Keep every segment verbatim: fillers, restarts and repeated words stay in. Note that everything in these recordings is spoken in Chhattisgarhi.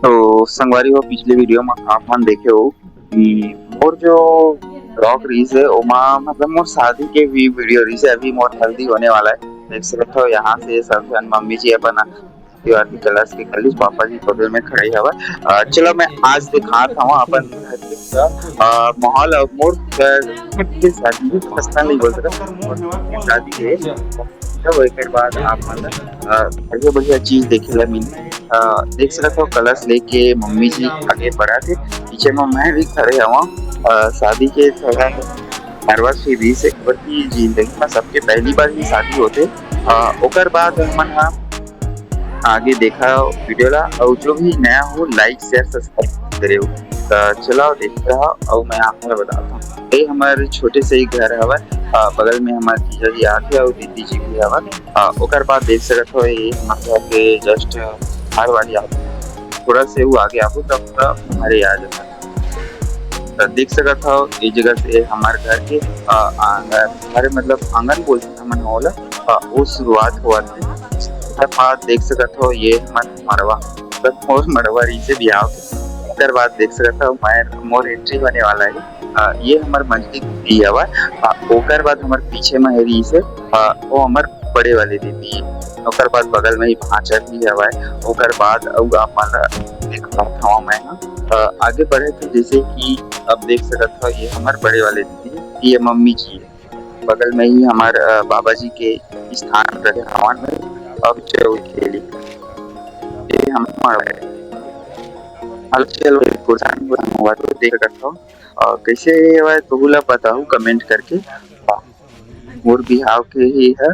तो संगवारी हो, पिछले वीडियो में आप मन देखे हो कि मोर जो ब्लॉग रहीस हे, ओमा मतलब मोर शादी के भी वीडियो रहीस हे। अभी मोर हल्दी होने वाला है, देख सकत हो। यहाँ से सब झन मम्मी जी अपन आरती वारती कलश के कलिस पापा जी बगल में खड़े हवा। अ, चलो मैं आज दिखात हूँ अपन घर के पूरा, अ, माहौल और मोर घर के शादी भी पर्सनल नहीं बोल सकता, मोर शादी है। तब एक बाद आप मतलब, अ, बढ़िया बढ़िया चीज देखे ला मिली। अ, देख सकत हो कलश लेके मम्मी जी आगे बढ़त हे, पीछे में मैं भी खड़े हवा। अ, शादी के थोड़ा नर्वस फील रहीस हे, काबर कि जिंदगी में सबके पहली बार ही शादी होथे। अ, ओकर बाद हमन ह आगे देखा वीडियो ला, और जो भी नया हो लाइक शेयर सब्सक्राइब करे हो। त चलो देखते रहो और मैं आप लोग बताता हूँ। ये हमारे छोटे से ही घर हवा, अ, बगल में हमारे जीजा जी आते और दीदी जी भी हवा। अ, ओकर बाद देख सकत हो ये हमारे घर के जस्ट बाहर वाली आती, थोड़ा से वो आगे आबो तब पूरा हमारे आ जाता। त देख सकत हो ये जगह से हमारे घर के, अ, आंगन, हमारे मतलब आंगन बोलते हैं हमन ओला, अ, वो शुरुआत हुआ थे। ओकर बाद देख सकत हो ये हमार मड़वा, मतलब मोर मड़वा रहीस हे बिहाव के। ओकर बाद देख सकत हो मैं, मोर एंट्री होने वाला है। अ, ये हमर मंझली दीदी हवय। अ, ओकर बाद हमर पीछे म हे रहीस हे, अ, वो हमर बड़े वाली दीदी हे। ओकर बाद बगल में ही भांचा भी हवय। ओकर बाद अउ आप मन ला दिखात हवं मैं ह। अ, आगे बढ़े तो जैसे कि अब देख सकत हो, ये हमर बड़े वाले दीदी हे, ये मम्मी जी हे। बगल में ही हमर, अ, बाबा जी के स्थान रखे हवन में। अब चलो खेली। ये हमर हलचल कुर्सान हुआ तो देख सकत हो। अ, कैसे हवय तो ओला बताहू कमेंट करके। मोर बिहाव के ही है,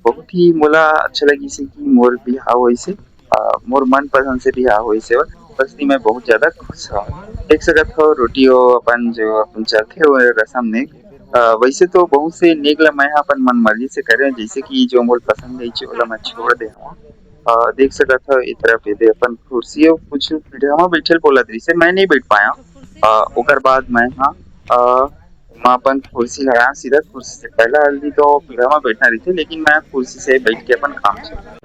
बहुत ही मोला अच्छा लगिस हे कि मोर बिहाव होइस हे। अ, मोर मनपसंद से बिहाव होइस हे, बस कि मैं बहुत ज्यादा खुश हवं। देख सकत हो रोटी हो अपन जो अपन चलथे वो रसम नेग। अ, वैसे तो बहुत से नेग ला मैं ह अपन मन मर्जी से करे, जैसे कि जो मोर पसंद नहीं हे ओला मैं छोड़ दे हवं। अ, देख सकत हो ए तरफ ये दे अपन कुर्सी अउ कुछ पीढ़ा म बैठे ल बोलत रहिस हे, मैं नहीं बैठ पाया। अ, ओकर बाद मैं ह, अ, मैं अपन कुर्सी लगाया सीधा कुर्सी से। पहला हल्दी तो पीढ़ा म बैठना रहिथे, लेकिन मैं कुर्सी से बैठ के अपन काम चला।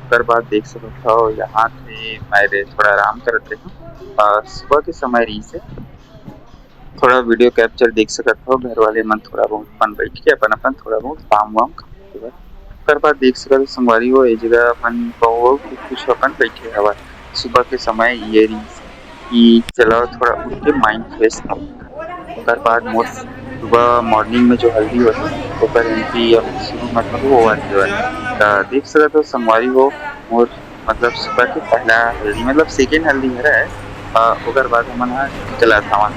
ओकर बाद देख सकत हो यहाँ थे मैं रे थोड़ा आराम करत रहे। अ, सुबह के समय रहिस हे, थोड़ा वीडियो कैप्चर देख सकत हो, घर वाले मन थोड़ा बहुत अपन बैठ के अपन, अपन थोड़ा बहुत काम वाम करत हवय। ओकर बाद देख सकत हो संगवारी हो, ये जगह अपन बहुत कुछ अपन बैठे हवय। सुबह के समय ये रहिस कि चलो थोड़ा उठ के माइंड फ्रेश हो। ओकर बाद मोर सुबह मॉर्निंग में जो हल्दी होथे, ओकर एंट्री अब शुरू मतलब होवत हवय। त देख सकत हो संगवारी हो, मोर मतलब सुबह के पहला हल्दी, मतलब सेकेंड हल्दी हरय। अ, ओकर बाद हमन ह चलत हवन।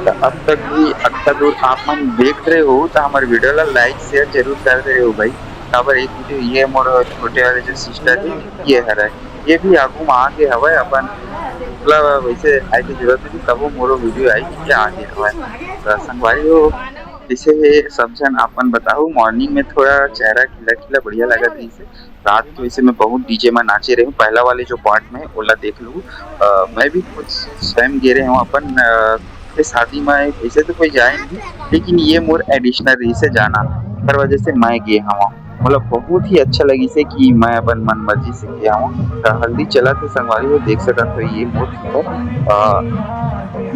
त अब तक भी अतका दूर आप मन देख रहे हो, त हमर वीडियो ला लाइक, शेयर जरूर कर दे हो भाई। काबर एक वीडियो ये मोर छोटे वाले जो सिस्टर हे, ये हरय, ये भी आगू में आगे हवय अपन, मतलब वैसे आए के जरूरत नहीं, तबो मोरो वीडियो आई के आगे हवय। त संगवारी हो, जैसे हे सब झन आप मन बताहू, मॉर्निंग में थोड़ा चेहरा खिला खिला बढ़िया लगत रहिस हे। रात के वैसे मैं बहुत डीजे में नाचे रहे हूँ, पहला वाले जो पार्ट में, ओला देख लू। अ, मैं भी खुद स्वयं गे रहे हूँ अपन, अ, के शादी में, वैसे तो कोई जाए नहीं, लेकिन ये मोर एडिशनल रहिस हे जाना, ओकर वजह से मैं गे हवं। मतलब बहुत ही अच्छा लगिस हे कि मैं अपन मन मर्जी से गे हवं। त हल्दी चलत हे संगवारी हो, देख सकत हो ये मोर, अ,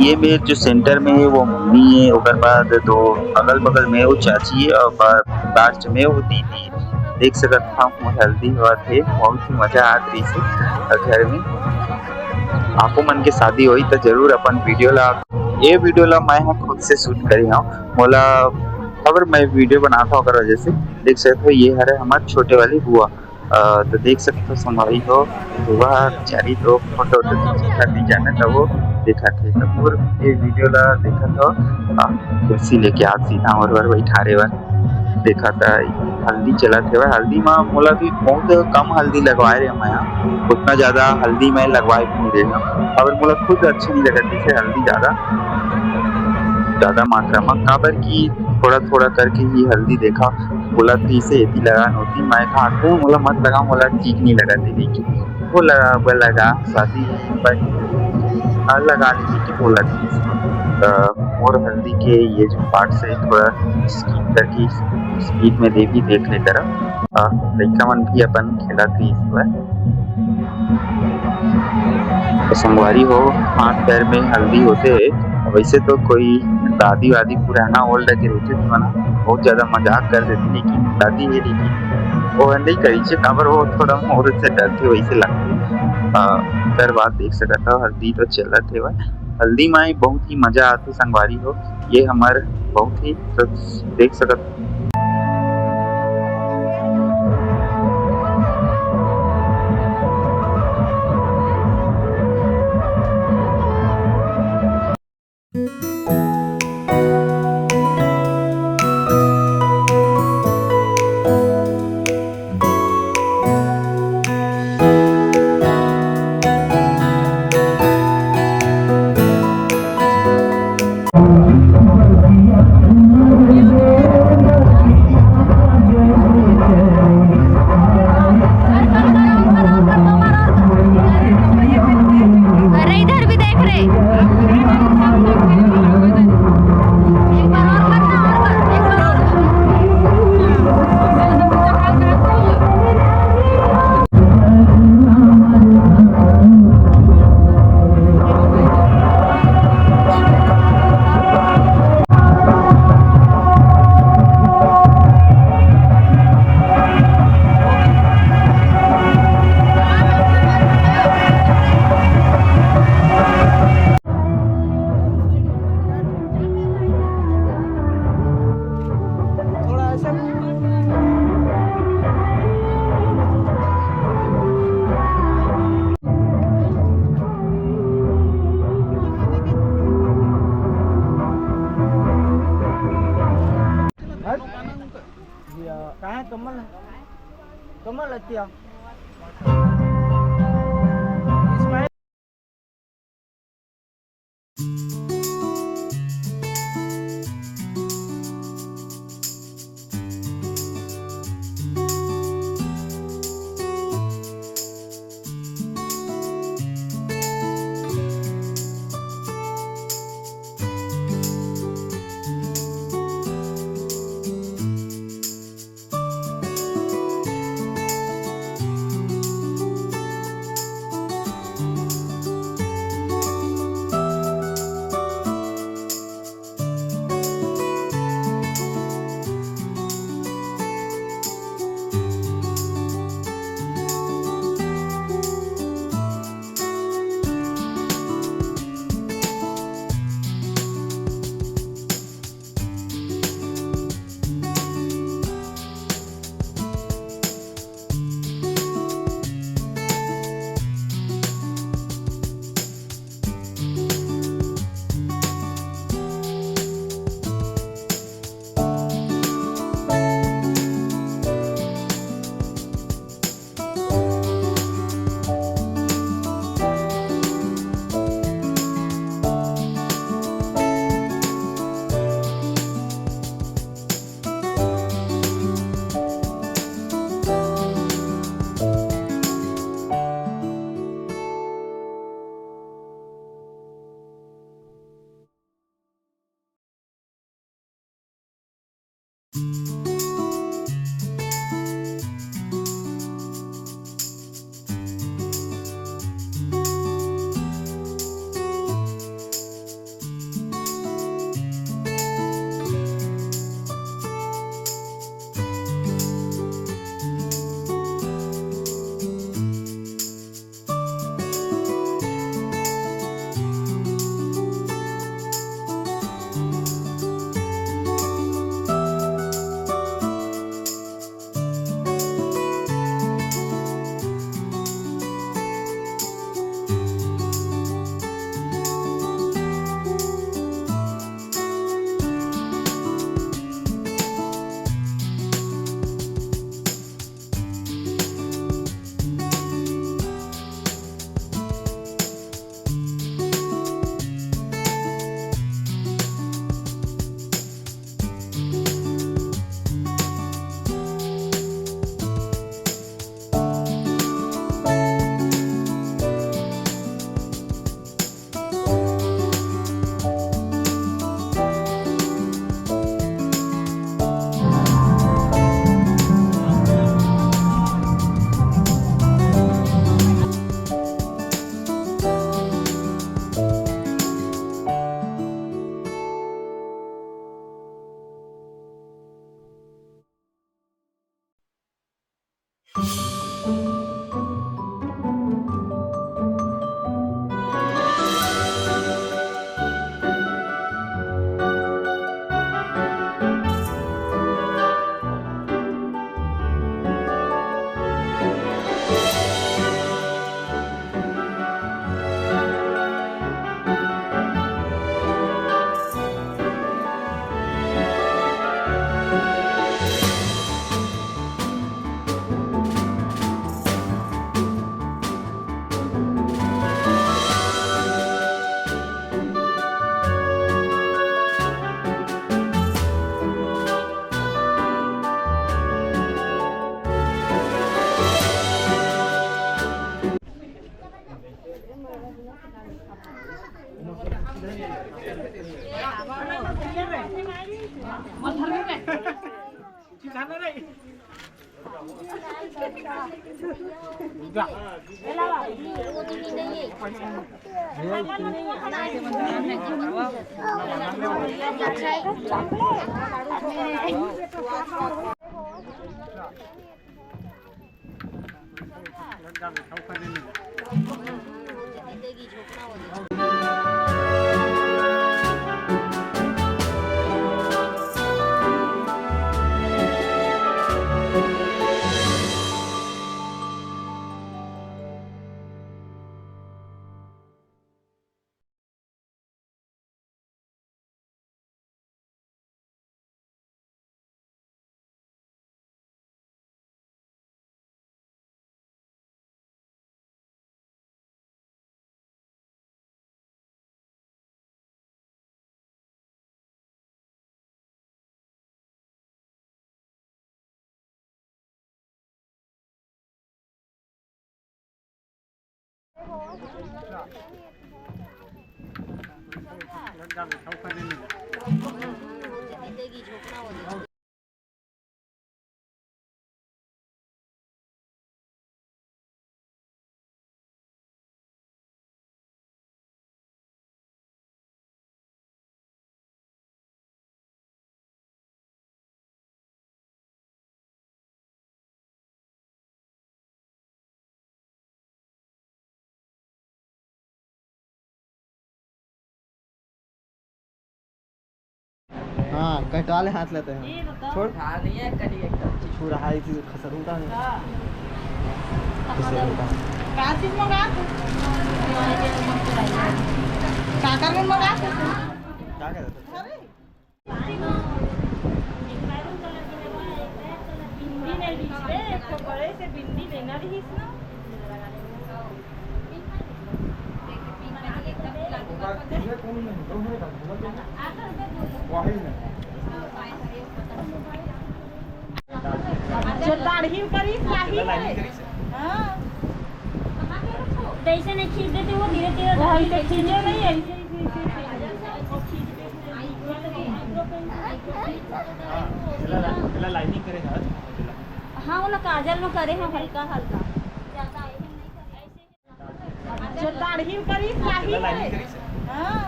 ये मेर जो सेंटर में हे वो मम्मी हे, ओकर बाद दो अगल बगल में वो चाची हे और बा-, लास्ट में वो दीदी हे। देख सकत हव मोर हल्दी होवत हे, बहुत ही मजा आत रहिस हे घर में। आपो मन के शादी होही त जरूर अपन वीडियो ला, ये वीडियो ला मैं ह खुद से शूट करे हव, मोला खबर मैं वीडियो बनात हव ओकर वजह से। देख सकत हो ये हरे हमार छोटे वाली बुआ। अ, तो देख सकत हो संगवारी हो, बुआ बेचारी तो फोटो वोटो खींचत नहीं जाने तब वो देखत हे। तो मोर ये वीडियो ला देखत हो, अ, कुर्सी लेके आज सीधा मोर बर बैठारे बर। देखा था हल्दी चलत हेवय, हल्दी म मोला भी बहुत कम हल्दी लगवाए रहे मैं ह, उतना ज्यादा हल्दी मैं लगवाए भी नहीं रहे हूँ। अब मोला खुद अच्छा नहीं लगत जैसे हल्दी ज्यादा, ज्यादा मात्रा म, काबर कि थोड़ा थोड़ा करके ही हल्दी देखा बोलत रहिस हे, एती लगा नोती मैं कहा था मोला मत लगा, मोला ठीक नहीं लगत हे कि वो लगा, वो लगा शादी पर, अ, लगा लीजिए कि बोलत रहिस हे। त मोर हल्दी के ये जो पार्ट से थोड़ा स्किप करके स्पीड में दे भी देख ले करा। अ, लइका मन भी अपन खेलत रहिस हवय। तो संगवारी हो, हाथ पैर में हल्दी होते है। वैसे तो कोई दादी वादी पुराना ओल्ड के रहते थे, मना बहुत ज्यादा मजाक कर देते, लेकिन दादी है, लेकिन वो नहीं करी छे, काबर वो थोड़ा मोर से डरथे, वैसे लगथे। आ, एकर बाद देख सकत हव, हल्दी तो चलत हेवय। हल्दी में बहुत ही मजा आथे संगवारी हो। ये हमर बहुत ही, तो देख सकत अरे, इधर भी देख रहे। एक बार और करना, और कर, एक बार और। थोड़ा ऐसा। कहाँ है कमल? कमल अतिया। हाँ, कटवा ले हाथ लेते हैं। ये बताओ। छोड़। हाँ, नहीं है, कटी एकदम। छुरा है, इसी खसरूटा है। हाँ। खसरूटा। का चीज मंगा तू? काकर में मंगा तू? क्या कर रहे थे? अरे। बिंदी नहीं बीच में, एक ठो बड़े से बिंदी लेना रहीस ना। जो दाढ़ी करी, लाही है। हाँ। जैसे नहीं खींच देते, वो धीरे धीरे वो ऐसे खींचे नहीं, ऐसे, ऐसे, ऐसे, ऐसे। हाँ, एला, एला लाइनिंग करे हस। हाँ, ओला काजल में करे हंव हल्का हल्का। जो दाढ़ी करी, लाही है। हाँ।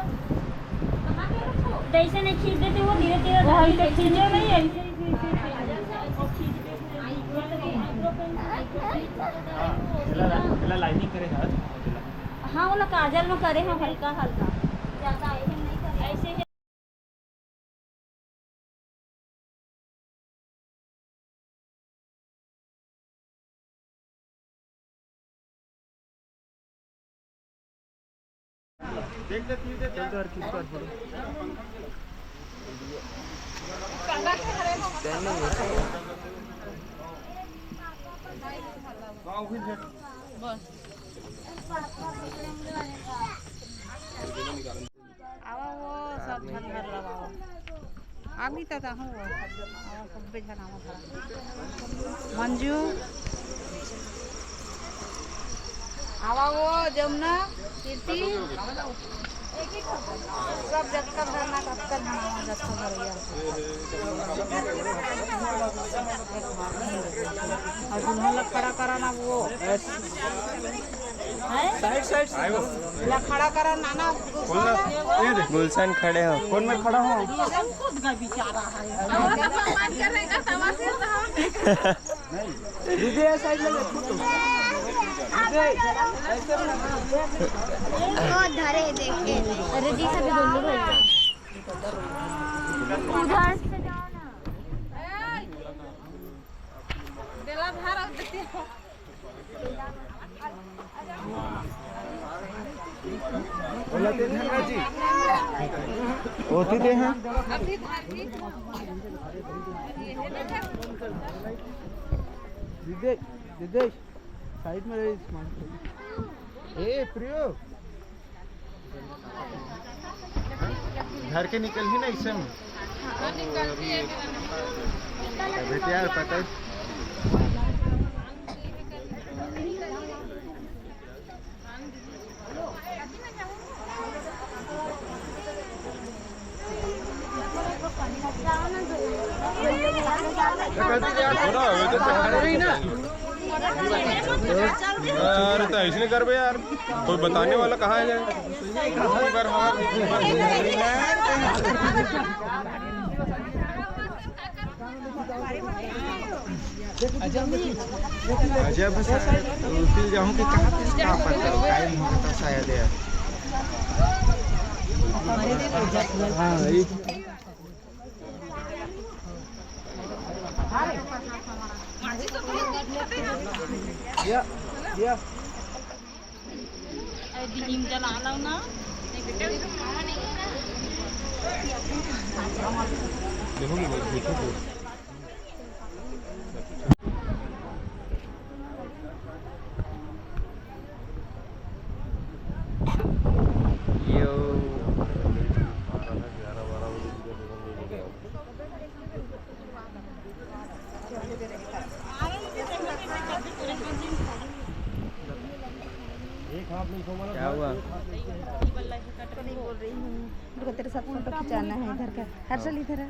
जैसे नहीं खींच देते, वो धीरे धीरे वो ऐसे खींचे नहीं, ऐसे, ऐसे, ऐसे, ऐसे। हाँ, एला, एला लाइनिंग करे हस। हाँ, ओला काजल में करे हंव हल्का हल्का। ज्यादा ऐसे नहीं करे। ऐसे बस। आवा वो, सब झन घर लगावा। आमी त कहूँ वो, आवा, सब्बे झन आवा घर। मंजू, आवा वो, जमुना, कीर्ति, सब जतका घर ना, ततका झन आवा, जतका घर गया। अउ दुल्हन ला खड़ा करा ना वो। साइड, साइड से। ला खड़ा करा नाना। गुलशन खड़े हो। कौन मैं खड़ा हूँ? दीदी, ये साइड में देखो तो। दीदी, ऐसे में। इनको धरे देखे। अरे जी, सभी दोनों भाई। उधर से जाओ ना। बोला ते धनराज जी। ओती ते हैं। दिदेश, दिदेश, साइड में रही। ए प्रियो। घर के निकल ही ना इसे में। अभी तो यार पता ही। ऐसे नहीं करबे यार, कोई बताने वाला कहाँ है? अजब सा, उठिल जाहूँ कि कहाँ पे का पता, टाइम हो गया शायद यार। हाँ, ये या, या। अरे दीदी, जला लो ना। देखो, देखो, देखो। यो। क्या हुआ? नहीं बोल रही हूँ। रुको, तेरे साथ फोटो खिंचाना है इधर का। हर्षल, इधर है।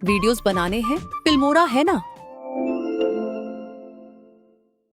वीडियोस बनाने हैं, फिल्मोरा है ना।